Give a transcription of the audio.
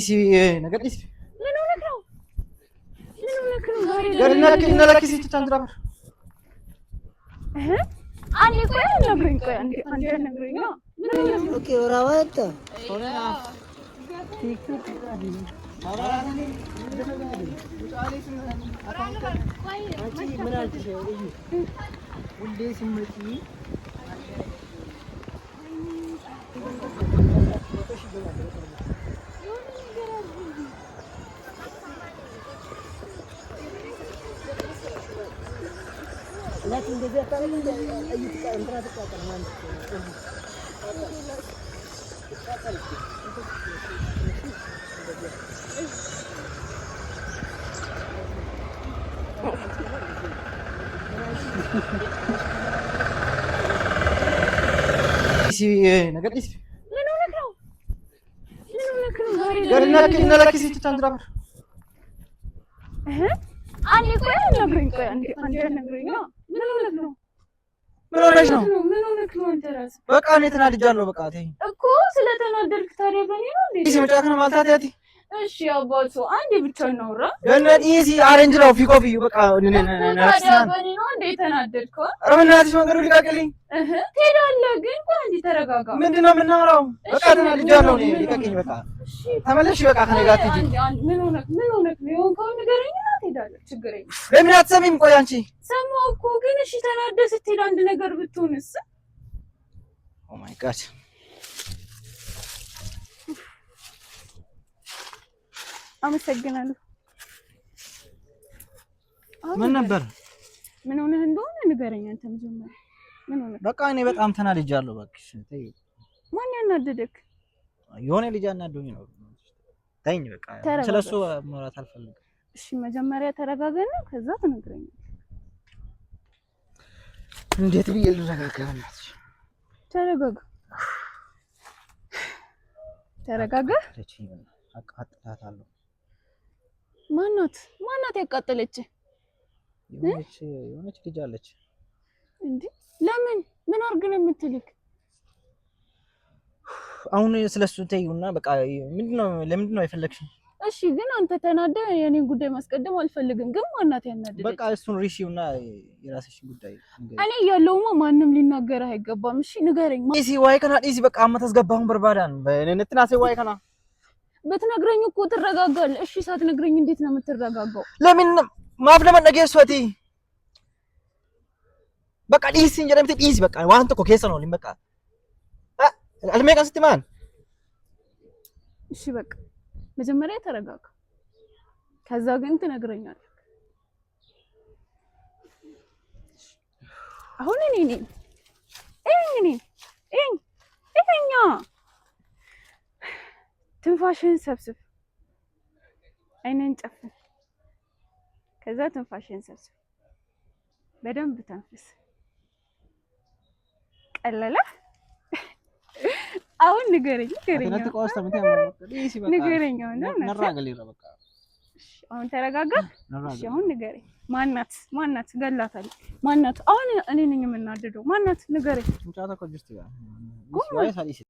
Nagadhiisi. ምን ሆነህ ነው? ምን ሆነህ ነው? ዛሬ Gadi na lakkisi jechaan jira bar. አንዴ ቆይ አናግረኝ። ቆይ አንዴ አንዴ አናግረኝ። ምን ሆነህ ነው? ሁሌ ሲመጪ Nagadhiisi. ምን ሆነህ ነው? ምን ሆነህ ነው? ዛሬ Gadi na lakkisi jechaan jira bar. አንዴ ቆይ አናግረኝ። ቆይ አንዴ አንዴ አናግረኝ። ምን ሆነህ ነው? ምን ሆነሽ ነው? ምን ሆነህ ነው አንተ ራስህ? በቃ እኔ ተናድጃለሁ። በቃ ተይኝ እኮ ስለተናደድክ ታዲያ በእኔ ነው እንዴ? Dhiisi mucaa kana maal taate ati? እሺ አባቱ አንዴ ብቻ እናውራ። Dhiisi aareen jira ofii koofi በቃ ታዲያ በእኔ ነው እንዴ የተናደድከው? ኧረ በእናትሽ መንገዱ ልቀቅልኝ። እህ ትሄዳለህ ግን ቆይ አንዴ ተረጋጋ። ምንድን ነው የምናወራው? በቃ ተናድጃለሁ እኔ ልቀቅኝ። በቃ ተመለሽ። በቃ ከእኔ ጋር አትሂጂ። ምን ሆነህ ምን ሆነህ ነው የሆንከውን ንገረኝና ትሄዳለህ። ችግር የለም። ለምን አትሰሚም? ቆይ አንቺ ሰማሁ እኮ ግን እሺ ተናደህ ስትሄድ አንድ ነገር ብትሆንስ? Oh my God. አመሰግናለሁ። ምን ነበር? ምን ሆነህ እንደሆነ ንገረኝ አንተ መጀመሪያ። ምን ሆነህ? በቃ እኔ በጣም ተናድጃለሁ። እባክሽ ተይው። ማን ያናደደክ? የሆነ ልጅ አናዶኝ ነው። ተይኝ በቃ ስለሱ ማውራት አልፈልግም። እሺ መጀመሪያ ተረጋጋና ከዛ ትነግረኛለህ። እንዴት ብዬ ልረጋጋ? በእናትሽ ተረጋጋ፣ ተረጋጋ። አቃጥላታለሁ። ማናት ማናት ያቃጠለች? የሆነች ልጅ አለች። እንዴ ለምን ምን አድርግ ነው የምትልክ? አሁን ስለሱ ተይውና በቃ ምንድነው ለምንድን ነው የፈለግሽኝ? እሺ ግን አንተ ተናደ የኔን ጉዳይ ማስቀደም አልፈልግም። ግን ማናት ያናደደች? በቃ እሱን ሪሲውና የራስሽን ጉዳይ እኔ እያለሁማ ማንም ሊናገርህ አይገባም። እሺ ንገረኝ። Dhiisi waa'ee kana dhiisi በቃ amma tasgabbaa'uun barbaadan እንትናሴ waa'ee kana ብትነግረኝ እኮ ትረጋጋለህ። እሺ ሳትነግረኝ እንዴት ነው የምትረጋጋው? ለምን maaf nama dhageessu ati በቃ dhiisi jedhamte dhiisi በቃ waan tokko keessa ነው በቃ almee kan sitti maan እሺ በቃ መጀመሪያ ተረጋጋ፣ ከዛ ግን ትነግረኛለህ። አሁን እኔ ነኝ እኔ እኔ እኛ ትንፋሽን ሰብስብ፣ አይንን ጨፍን። ከዛ ትንፋሽን ሰብስብ፣ በደንብ ተንፍስ። ቀለለ። አሁን ንገረኝ ንገረኝ ንገረኝ። አሁን ተረጋጋ። እሺ አሁን ንገረኝ። ማናት ማናት? ገላታለሁ። ማናት? አሁን እኔ ነኝ የምናደደው። ማናት? ንገረኝ።